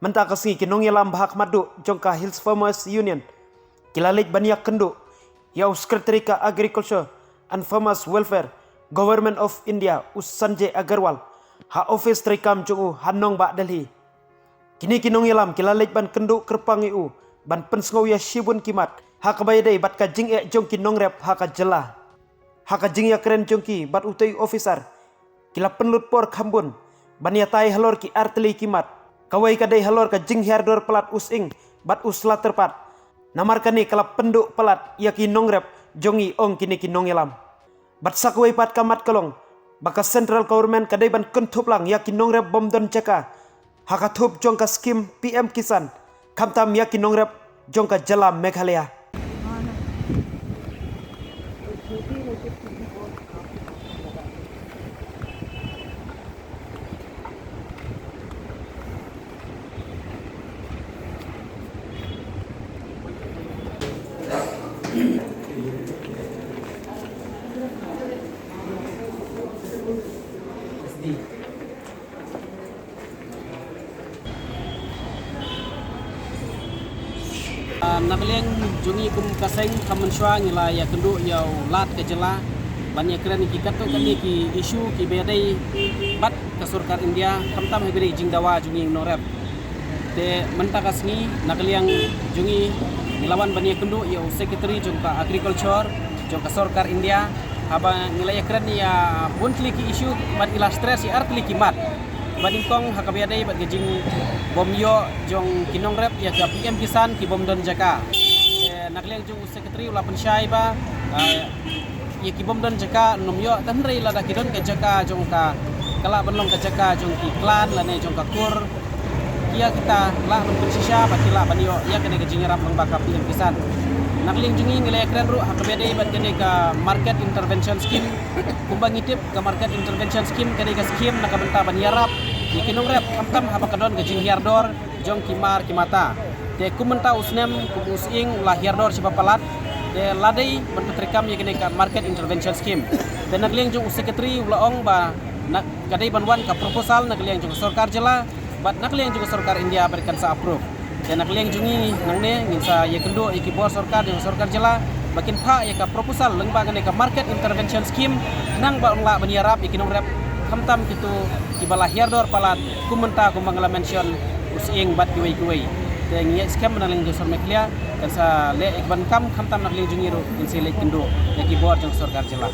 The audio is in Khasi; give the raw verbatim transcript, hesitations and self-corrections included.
Mynta ka sngi ki nongïalam ba ha khmat duh jong ka Hills Farmers Union ki la leit ban ïakynduh ïa u Secretary ka Agriculture and Farmers Welfare, Government of India, u Sanjay Agarwal, ha office treikam jong u ha nongbah Delhi. Kine ki nongïalam ki la leit ban kynduh kyrpang ïa u ban pynsngew ïa shibun ki mat ha kaba ïadei bad ka jingeh jong ki nongrep ha ka jylla. Ha ka jingïakren jong ki bad utei u officer, ki la pynlut por kham bun ban ïatai halor ki artylli ki mat. Kawei ka dei halor ka jinghiar dor palat u sying bad u sla tyrpad. Namar kane ka la pynduh palat ïa ki nongrep jong ngi, ong kine ki nongïalam. Bad sa kawei pat ka mat ka long ba ka central government ka dei ban kynthup lang ïa ki nongrep bym don jaka ha ka thup jong ka skim P M Kisan, khamtam ïa ki nongrep jong ka jylla Meghalaya. Ah, na ka liang jong ngi kum ka seng, kham mynshuwa ngi la ïakynduh ïa u Lat ka jylla ban ïakren ki katto katne ki issue kiba ïadei bad ka sorkar India, khamtam ha kane ka jingdawa jong ngi nongrep. Te mynta ka sngi na ka liang jong ngi, ngi la wan ban ïakynduh ïa u Secretary jong ka Agriculture jong ka sorkar India, haba ngi la ïakren ïa bun tylli ki issue bad ngi la stress ïa artylli ki mat. Bad nyngkong ha kaba ïadei bad ka jingbym ïoh jong ki nongrep ïa ka P M Kisan ki bym don jaka. Te na ka liang jong u Secretary u la pynshai ba, ah, ïa ki bym don jaka nym ïoh, hynrei lada ki don ka jaka jong ka, ka lah ban long ka jaka jong ki clan lane jong ka kur, ki ïa kita lah ban pynshisha bad ki lah ban ïoh ïa kane ka jingïarap lyngba ka P M Kisan. Na ka liang jong ngi, ngi la ïakren ruh ha kaba ïadei bad kane ka Market Intervention Scheme. Kumba ngi tip, ka Market Intervention Scheme ka dei ka skim na ka bynta ban ïarap ïa ki nongrep, khamtam haba ka don ka jinghiar dor jong ki mar ki mata. Te kum mynta u snem, kum u sying u la hiar dor shibun palat. Te la dei ban pyntreikam ïa kane ka Market Intervention Scheme. Te na ka liang jong u Secretary u la ong ba na ka dei ban wan ka proposal na ka liang jong ka sorkar jylla bad na ka liang jong ka sorkar India bad kan sa approve. Te na ka liang jong ngi nangne ngin sa ïakynduh ïa ki bor sorkar jong ka sorkar jylla ba kin phah ïa ka proposal lyngba kane ka Market Intervention Scheme, khnang ba un lah ban ïarap ïa ki nongrep, khamtam kito kiba la hiar dor palat kum mynta kumba nga la mention, u sying bad kiwei kiwei. Te ngi ïa skhem na ka liang jong ka sorkar Meghalaya kan sa leh ïa ka ban kam, khamtam na ka liang jong ngi ruh ngin sa leit kynduh ïa ki bor jong ka sorkar jylla.